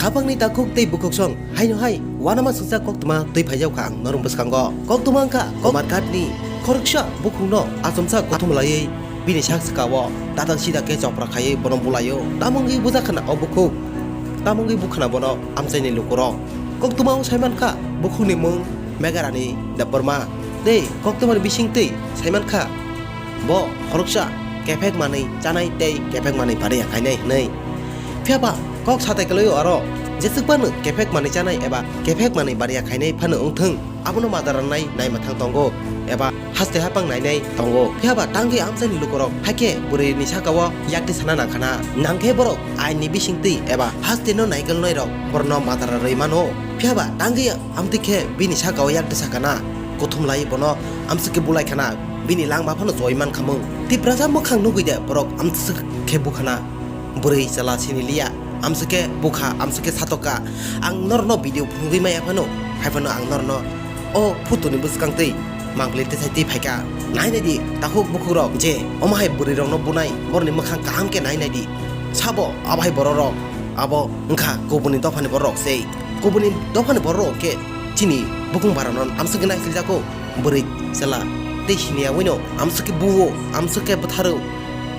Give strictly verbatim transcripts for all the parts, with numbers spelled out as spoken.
Khapangni takhuk tei bukhuksong haino hai uanama swijak koktwma twi phaijak kha ang norok bwskango. Koktwma wngkha Kumarghatni khoroksa bukhukno achomsa kothom laiwi bini sak swkao tatal sida khe chopra khaiwi bono bulaio. Tamo wngwi bujak khna o bukhuk? Tamo wngwi bukhna bono amchaini lukurok? Koktwmao saimankha bukhukni mung Megarani Debbarma tei koktwmani bisingtwi saimankha bo khoroksa kephek manwi chanai tei kephek manwi bariya khainai hwnwi. Phiyaba kok satai kwlwi aro jeswk phano kephek manwi chanai eba kephek manwi bariya khainai phano wngthwng, abono madar rwnai naima thang tongo eba haste hapang nainai tongo. Phiyaba tangwi amchaini lukurok haikhe bwrwini sakao yakti sana nangkhana. Nangkhe borok ainni bisingtwi eba hasteno naikolnairok borokno madar rwi mano. Phiyaba tangwi amtwi khe bini sakao yakti sakana, kothom lai bono amswk khe bulai khana, bini langma phano choi mankhamung. Tiprasa mwkhang nugwi de borok amswk khe bukhana. Bwrwi chwla siniliya, amswk khe bukha, amswk khe satokha. Ang norokno video phunugwi maya phano, hai phano ang norokno o phutuni bwskang twi mangpili tesai twi phaikha. Nai nai di, takhuk bukhukrok je omo hai bwrwirokno bunai, borokni mwkhang kaham khe nai nai di. Sabo abo hai bororok, abo wngkha kubuni dophani bororok se. Kubuni dophani bororok khe chini bukung barano amswk khe naisiljago. Bwrwi chwla tei siniya wino amswk khe buo, amswk khe bwtharo.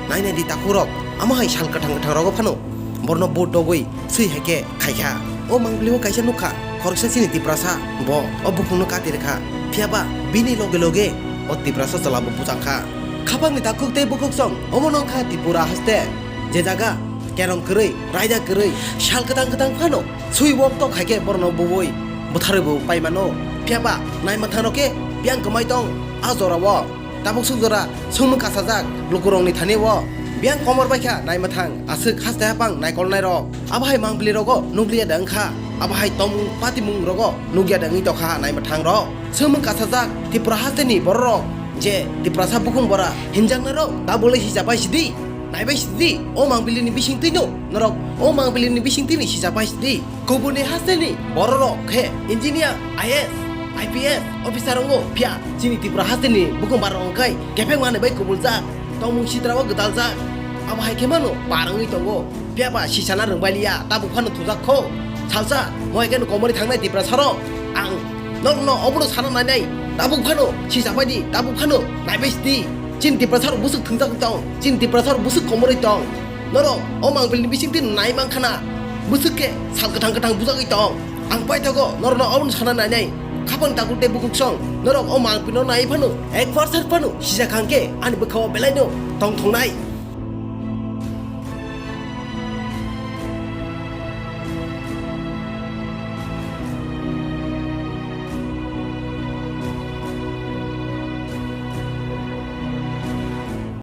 Nai nai di takhukrok, amo hai sal kwthang kwthang rogo phano borno bo dogwi swi hai khe khaikha. O mangpili o kaisa nukha, khoroksa chini Tiprasa, bo o bukhukno kati rwkha. Phiyaba bini loge loge o Tiprasa chwla bo bujang kha. Khapangni takhuk tei bukhuksong omo nokha Tripura haste, je jaga kerong kwrwi, raida kwrwi, sal kwthang kwthang phano swi wok tok hai khe borno buwi bwtharwi bo pai mano. Phiyaba naima thangno khe biyang kwmai tong a jorao. Tabuk swk jora swngmung kasajak lukurokni thani o. Biyang komor bai kha naima thang aswk haste hapang naikolnai rok. Abo hai mangpili rogo nukliya da wngkha. Abo hai tongmung patimung rogo nukya da wngwi tokha naima thang rok. Swngmung kasajak Tripura hasteni bororok je Tiprasa bukhung bora hinjaknai rok ta bolai hisa pai sidi. Naibai sidi o mangpilini bisingtwino norok o mangpilini bisingtwini hisa pai sidi. Kubuni hasteni bororok khe engineer, I A S, I P S officer wngo, phiya chini Tripura hasteni bukhung barok wngkhai kepheng manwi bai kubuljak, tongmung sitra o gwdaljak. Abo hai khe mano par wngwi tongo. Phiya ba sisana rwngbailiya, tabuk phano thujak kho. Salsa, moi khe komorwi thangnai Tiprasa rok. Ang norokno obono sana nainai. Tabuk phano sisa pai di, tabuk phano naibai sidi. Chini Tiprasa rok bwswk thwngjak tong, chini Tiprasa rok bwswk komorwi tong. Norok o mangpilni bisingtwi nai mankha na, bwswk khe sal kwthang kwthang bujagwi tong. Ang paithago norokno obono sana nainai. Khapang takhuk tei bukhuksong, norok o mangpilno nai phano, ek percent phano sisa khang khe ani bwkhao belaino tong thongnai.